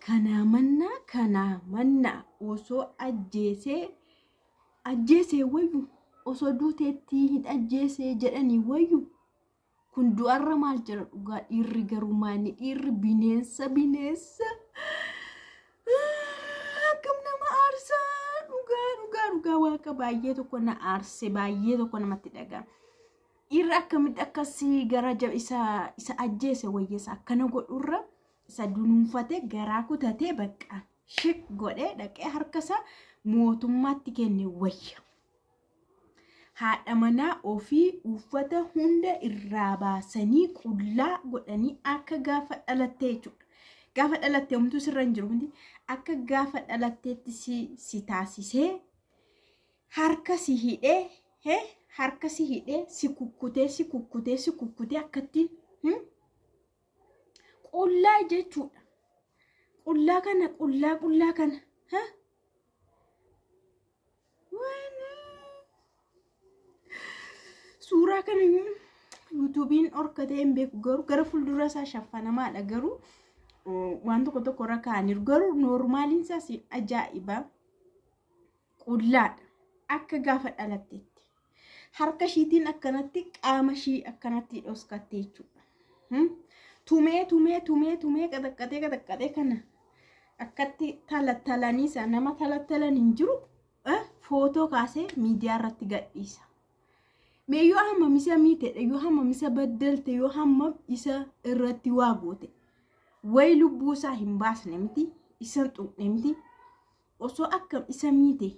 Kanaa mannaa osoo ajjeesee wayyu, osoo duuteetti hin ajjeesee jedhanii wayyu. Kun du'arra maal jira dhugaa? Dhiirri garuu maanni dhiirri bineensa akkam nama aarsaa! Dhugaa, dhugaa, dhugaa, waaqa baay'ee tokko na aarse, baay'ee tokko namatti dhaga'ama. Dhiirri akkamitti akkasii gara isa ajjeese wayyeessa akkana godhurra, isa dunuunfatee garaa kutatee bakka shik godhee dhaqee harka isaa mootummaatti kenne wayya. Haadha manaa ofii uffata hunda irraa baasanii qullaa godhanii akka gaafa dhalattee jechuudha. Gaafa dhalattee homtuu sirra hin jiru miti, akka gaafa dhalatteetti si taasisee, harka si hidhee, harka si hidhee, si kukkutee, si kukkutee, si kukkutee, akkattiin qullaa jechuudha. Qullaa kana, qullaa, qullaa kana. Suuraa kana YouTubeiin dhorkatee hin beeku, garuu gara fuuldura isaa shaffanamaadha, garuu waan tokko tokko irra kaa'aniiru, garuu normaliin isaas ajaa'iba, qullaadha akka gaafa dhalatteetti. Harka ishiitiin akkanatti qaama ishii akkanatti dhoskatte jechuudha. Tumee, tumee, tumee, tumee, qaxaqqatee, qaxaqqatee, kana akkatti talattalanii isa nama talattalan hin jiru, footoo kaasee miidiyaa irratti gadhiisa. Mee yoo hammam isa miitedha, yoo hammam isa baddalte, yoo hammam isa irratti waa goote, wayi lubbuu isaa hin baasne miti, isa hin tuqne miti, osoo akkam isa miite,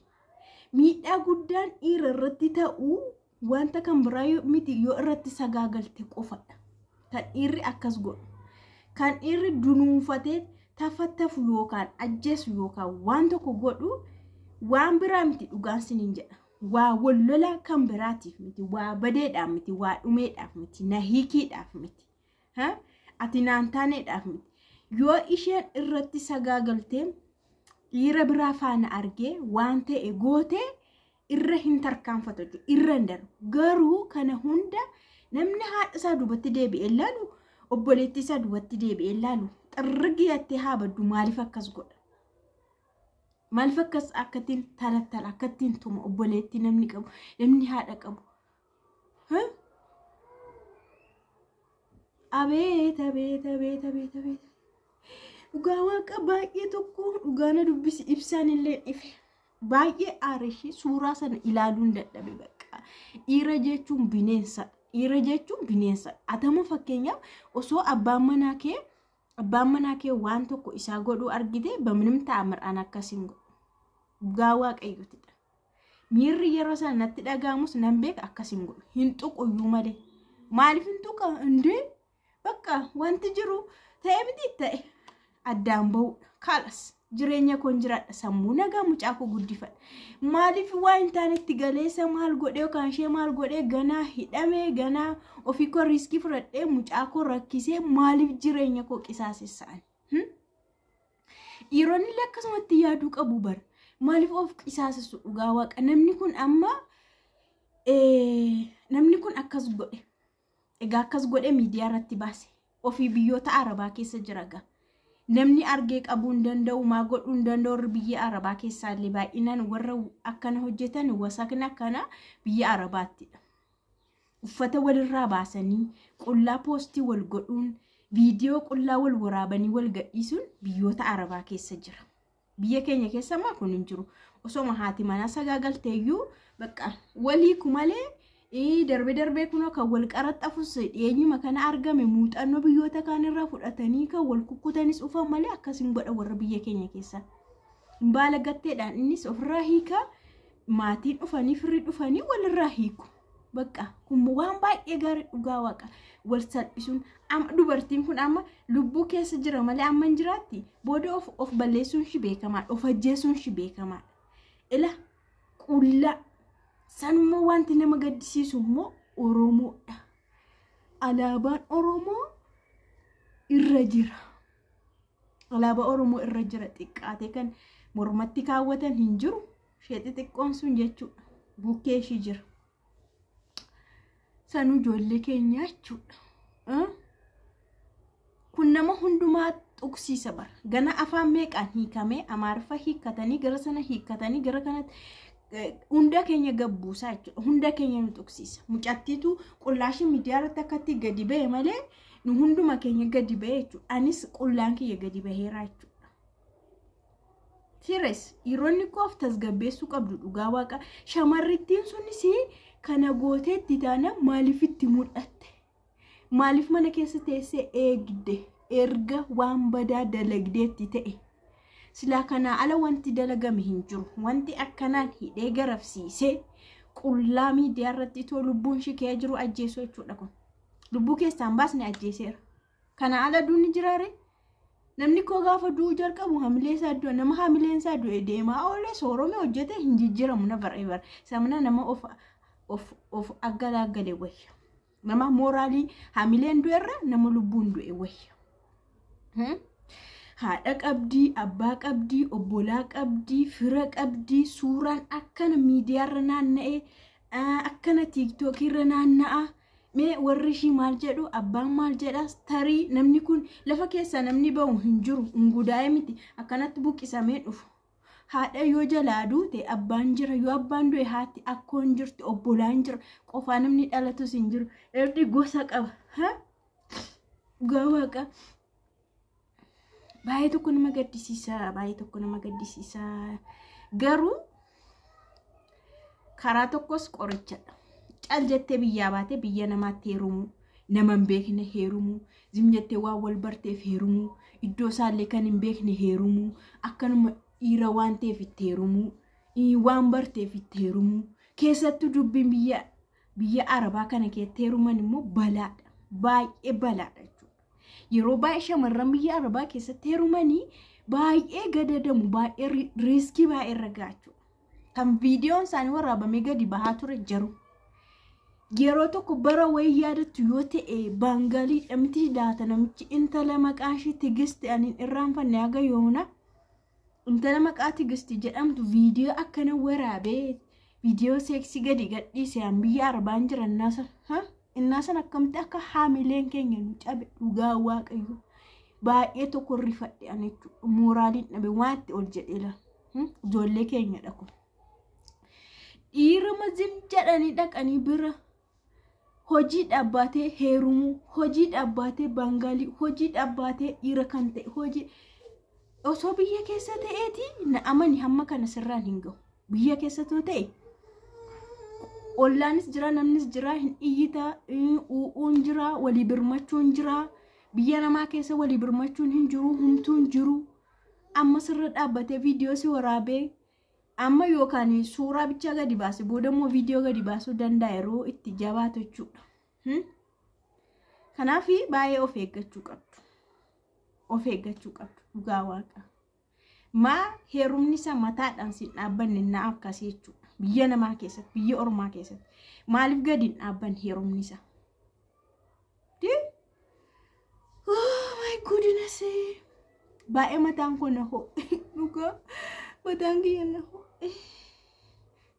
miidhaa guddaan dhiira irratti ta'uu wanta kan biraa miti, yoo irratti sagaagalte qofadha. Kan dhiirri akkas godhu. Kan dhiirri dunuunfatee tafattafu yookaan ajjeesu yookaan waan tokko godhu waan biraa miti, dhugaan siniin jedha. Waa wallola kan biraatiif miti, waa badeedhaaf miti, waa dhumeedhaaf miti, na hiikiidhaaf miti. Ati naan taaneedhaaf miti. Yoo isheen irratti sagaagaltee dhiira biraa faana argee waan ta'e gootee, irra hin tarkaanfatu jechuudha. Irra hin darbu. Garuu kana hunda namni haadha isaa duubatti deebi'ee ilaalu, obboleettii isaa duubatti deebi'ee ilaalu, xirrigi yattee haa baddu, maaliif akkas godha? Maaliif akkas akkattiin talattala, akkattiin tuma obboleettii namni qabu, namni haadha qabu? Abeet, abeet, abeet, abeet, abeet! Dhugaa waaqa baay'ee tokko dhugaa na dubbisi, ibsaan illee ife. Baay'ee aarishii suuraa sana ilaaluun dadhabe bakka. Dhiira jechuun bineensa. Dhiira jechuun bineensa. Atama fakkeenyaaf osoo abbaan manaa kee waan tokko isaa godhuu argite, በምንም ተአምር an akkasiin godhu. Dhugaa waaqayyootidha. Miirri yeroo sana natti dhaga'amus nan beeka, akkasiin godhu. Hin tuquyyuu malee. Maaliif hin tuqa? Indee bakka wanti jiru ta'e miti, ta'e addaan ba'uudha. Kalas, jireenya koon jiraadha, sammuu nagaa mucaa koo guddifadha. Maaliif waa hin taanetti galeessa maal godhee yookaan ishee maal godhee ganaa hidhamee, ganaa ofii koo risk fudhadhee, mucaa koo rakkisee, maaliif jireenya koo qisaasessa'an? Dhiironni illee akkasumatti yaaduu qabu bara. Maaliif of qisaasessu dhugaa waaqa? Namni kun amma namni kun akkas godhe. Egaa akkas godhe miidiyaa irratti baase. Ofii biyyoota Arabaa keessa jira gaa. Namni argee qabuu hin danda'u, maa godhuu hin danda'u, warri biyya Arabaa keessaa illee baay'inaan warra akkana hojjetan, wasakni akkana biyya Arabaattidha. Uffata walirraa baasanii qullaa post wal godhuun, viidiyoo qullaa wal waraabanii wal gadhiisuun biyyoota Arabaa keessa jira. Biyya keenya keessa ammaa kun hin jiru. Osoma haati manaa sagaagalteeyyuu bakka walii malee, darbee darbee kunoo kan wal qaraxxafus dhiyeenyuma kana argame, muuxannoo biyyoota kaanirraa fudhatanii kan wal kukkutanis dhufan malee akkasiin godha warra biyya keenya keessa. Baala gatteedhaan innis ofirraa hiika, maatiin dhufanii, firri dhufanii walirraa hiiku. Bakka kun waan baay'ee gaarii dhugaa waaqa wal salphisuun. Amma dubartiin kun amma lubbuu keessa jira malee amma hin jiraatti, booda of balleessuun shi beekamaadha, of ajjeesuun shi beekamaadha. Ila qullaa sanummoo wanti nama gaddisiisu immoo Oromoodha. Alaabaan Oromoo irra jira. Alaabaa Oromoo irra jira, xiqqaatee kan mormatti kaawwatan hin jiru. Ishee xixiqqoon sun jechuudha. Bukkee ishii jira. Sanuu ijoollee keenya jechuudha. Kun nama hundumaa Tuqsiisa bara. Gana afaan meeqaan hiikamee Amaariffa hiikkatanii gara sana hiikkatanii gara kanatti hunda keenya gabbuusaa jechuudha. Hunda keenya nu tuqsiisa. Mucattiitu qullaashii miidiyaa irratti akkatti gadi ba'e malee nu hunduma keenya gadi ba'e jechuudha. Anis qullaan kiyya gadi baheera jechuudha. Sires dhiironni koo of tasgabbeessuu qabdu dhugaa waaqa. Shamarrittiin sunis kana gooteetti taana maaliif itti mul'atte? Maaliif mana keessa teessee eegde? Erga waan badaa dalagdeetti ta'e. Silaa kanaa ala wanti dalagame hin jiru. Wanti akkanaan hidhee garafsiisee qullaa miidiyaa irratti itoo lubbuun ishee kee jiru ajjeesuu jechuudha kun. Lubbuu keessaan baasne ajjeeseera. Kana ala duuni jiraare? Namni koo gaafa du'uu jalqabu hamilee isaa du'a. Nama hamileen isaa du'e deemaa oolee soorome hojjete hin jijjiiramu na bara. Samna nama of aggalaagale wayya. Nama mooraalii hamileen du'erra nama lubbuun du'e wayya. Haadha qabdii, abbaa qabdii, obbolaa qabdii, fira qabdii, suuraan akkana miidiyaarra naanna'ee, akkana tiiktookiirra naanna'a. Mee warri ishii maal jedhu, abbaan maal jedhas, tarii namni kun lafa keessaa namni bahu hin jiru, hin gudaa'e miti, akkanatti buqqisamee dhufu. Haadha yoo jalaa duute abbaan jira, yoo abbaan du'e haati akkoon jirti, obbolaan jira, qofaa namni dhalatus hin jiru. Namni gosa qaba. Dhugaa waaqa. Baay'ee tokko nama gaddisiisa, baay'ee tokko nama gaddisiisa. Garuu karaa tokkos qorichadha. Cal jettee biyyaa baatee biyya namaatti heerumuu, nama hin beekne heerumuu, zim jettee waan wal barteef heerumuu, iddoo isaallee kan hin beekne heerumuu, akkanuma dhiira waan ta'eef itti heerumuu, waan barteef itti heerumuu. Keessattuu dubbiin biyya Arabaa kana keessatti heeruman immoo balaadha. Baay'ee balaadha jechuudha. Yeroo baay'ee shamarran biyya Arabaa keessatti heerumanii baay'ee gadadamu, baay'ee riiskii baay'ee irra ga'a jechuudha. Kan viidiyoon isaanii waraabamee gadi bahaa ture jiru. Yeroo tokko bara wayii yaadattu yoo ta'e Baangaalii dhamti laata namichi intala maqaa ishii Tigisti ani irraanfanne haga yoona. Intala maqaa Tigisti jedhamtu viidiyoo akkana waraabee viidiyoo seeksii gadi gadhiise an biyya Arabaan jiran innaa san akkamitti akka haamileen keenya nu cabe dhugaa waaqayyo. Baay'ee tokko rifadhe ani jechuudha. Mooraaliin dhabe waan itti ol jedhee la. Ijoollee keenyadha kun. Dhiira mazim jedhanii dhaqanii bira hojii dhaabbatee heerumuu, hojii dhaabbatee Baangaalii, hojii dhaabbatee dhiira kan ta'e hojii osoo biyya keessa ta'eeti na amani hamma kana sirraan hin gahu. Biyya keessa too ta'e ollaanis jira, namnis jira, hin iyyita, u'uun jira, walii birmachuun jira. Biyya namaa keessa walii birmachuun hin jiru, humtuun jiru. Amma sirra dhaabbatee viidiyoo si waraabee amma yookaan suuraa bichaa gadi baase booda immoo viidiyoo gadi baasuu danda'a yeroo itti jabaatu jechuudha. Kanaaf baay'ee of eeggachuu qabdu. Of eeggachuu qabdu dhugaa waaqa. Maa heerumni isaa mataadhaan siin dhaabbanne na akkasii jechuudha. Biyya namaa keessatti, biyya ormaa keessatti. Maaliif gadi hin dhaabbanne heerumni isaa? Oh my goodness! Baay'ee mataan koo na ho'e. Dhugaa mataan kiyya na ho'e.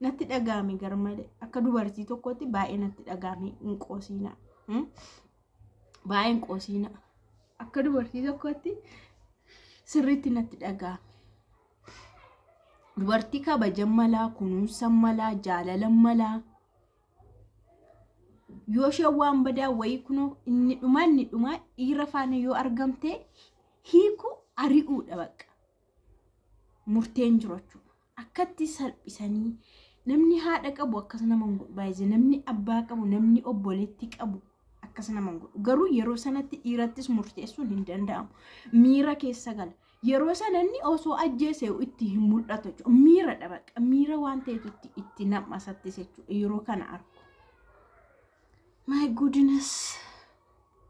Natti dhaga'ame gar malee. Akka dubartii tokkotti baay'ee natti dhaga'ame hin qoosiina. Baay'ee hin qoosiina. Akka dubartii tokkotti sirriitti natti dhaga'ame. Dubartii kabajan malaa, kunuunsan malaa, jaalalan malaa. Yoo isheen waan badaa wayii kunoo inni dhumaa dhiira faana yoo argamte hiiku ari'uudha bakka. Murteen jiru jechuudha. Akkatti salphisanii namni haadha qabu akkas nama hin godhu baay'ee, namni abbaa qabu, namni obboleetti qabu akkas nama hin godhu. Garuu yeroo sanatti dhiirattis murteessuun hin danda'amu. Miira keessa gala. Yeroo sana inni osoo ajjeese itti hin mul'atu jechuudha. Miira bakka. Miira waan ta'etu itti nam'asattis jechuudha yeroo kana argu. My goodness.